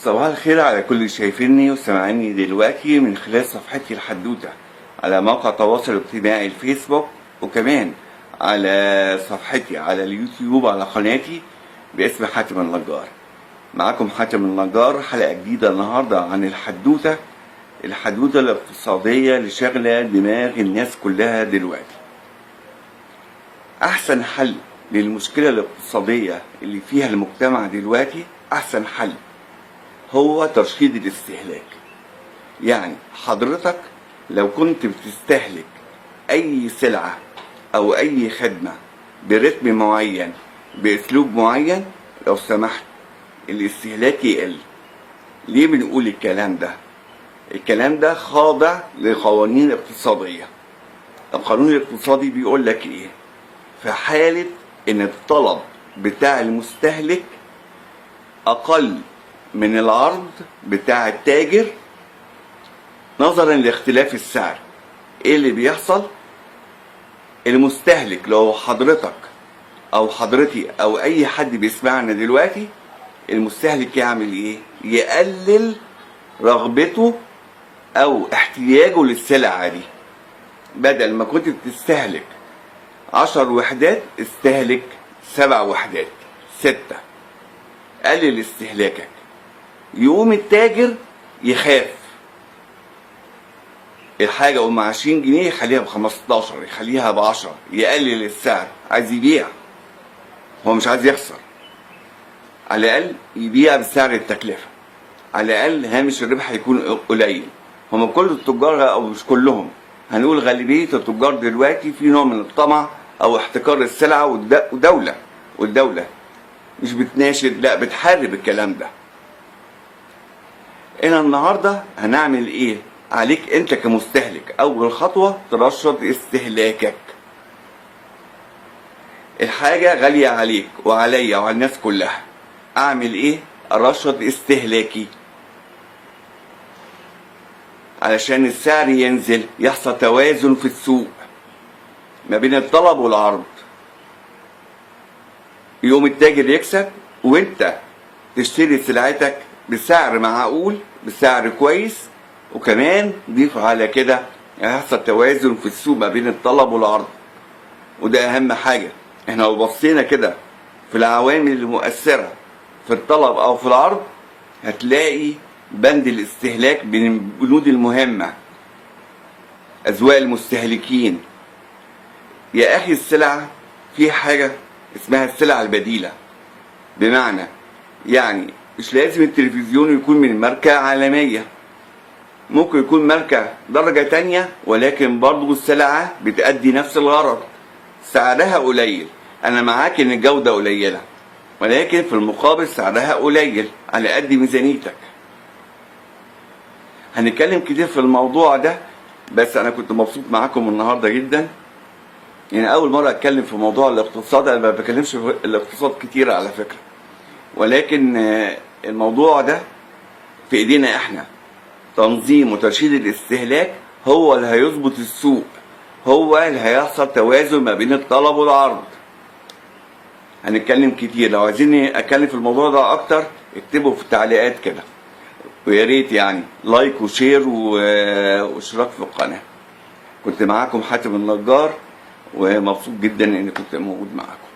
صباح الخير على كل اللي شايفيني وسامعيني دلوقتي من خلال صفحتي الحدوتة على موقع التواصل الاجتماعي الفيسبوك، وكمان على صفحتي على اليوتيوب على قناتي باسم حاتم النجار. معاكم حاتم النجار، حلقة جديدة النهاردة عن الحدوتة، الحدوتة الاقتصادية اللي شاغلة دماغ الناس كلها دلوقتي. أحسن حل للمشكلة الاقتصادية اللي فيها المجتمع دلوقتي، أحسن حل هو ترشيد الاستهلاك. يعني حضرتك لو كنت بتستهلك أي سلعة أو أي خدمة برتم معين بأسلوب معين، لو سمحت الاستهلاك يقل. ليه بنقول الكلام ده؟ الكلام ده خاضع لقوانين اقتصادية. القانون الاقتصادي بيقول لك ايه؟ في حالة ان الطلب بتاع المستهلك اقل من العرض بتاع التاجر نظرا لاختلاف السعر، ايه اللي بيحصل؟ المستهلك لو حضرتك او حضرتي او اي حد بيسمعنا دلوقتي، المستهلك يعمل ايه؟ يقلل رغبته او احتياجه للسلعة دي. بدل ما كنت بتستهلك 10 وحدات، استهلك 7 وحدات، 6، قلل استهلاكك. يقوم التاجر يخاف، الحاجة أم 20 جنيه يخليها ب15، يخليها ب10، يقلل السعر، عايز يبيع، هو مش عايز يخسر، على الأقل يبيع بسعر التكلفة، على الأقل هامش الربح هيكون قليل. هما كل التجار أو مش كلهم، هنقول غالبية التجار دلوقتي في نوع من الطمع أو احتكار السلعة، والدولة مش بتناشد، لا بتحارب الكلام ده. هنا النهارده هنعمل ايه؟ عليك انت كمستهلك اول خطوة ترشد استهلاكك. الحاجة غالية عليك وعليا وعلى الناس كلها، اعمل ايه؟ ارشد استهلاكي علشان السعر ينزل، يحصل توازن في السوق ما بين الطلب والعرض، يقوم التاجر يكسب وانت تشتري سلعتك بسعر معقول، بسعر كويس. وكمان ضيف على كده هيحصل توازن في السوق ما بين الطلب والعرض، وده اهم حاجة. احنا لو بصينا كده في العوامل المؤثرة في الطلب او في العرض، هتلاقي بند الاستهلاك من البنود المهمة، أذواق المستهلكين. يا أخي السلعة في حاجة اسمها السلع البديلة، بمعنى يعني مش لازم التلفزيون يكون من ماركة عالمية، ممكن يكون ماركة درجة تانية، ولكن برضو السلعة بتأدي نفس الغرض، سعرها قليل. أنا معاك إن الجودة قليلة، ولكن في المقابل سعرها قليل على قد ميزانيتك. هنتكلم كتير في الموضوع ده، بس أنا كنت مبسوط معاكم النهاردة جدا. يعني أول مرة أتكلم في موضوع الاقتصاد، أنا ما بكلمش في الاقتصاد كتير على فكرة، ولكن الموضوع ده في إيدينا إحنا. تنظيم وترشيد الاستهلاك هو اللي هيظبط السوق، هو اللي هيحصل توازن ما بين الطلب والعرض. هنتكلم كتير، لو عايزين اتكلم في الموضوع ده اكتر اكتبوا في التعليقات كده، ويا ريت like و share واشتراك في القناة. كنت معاكم حاتم النجار، ومبسوط جدا اني كنت موجود معاكم.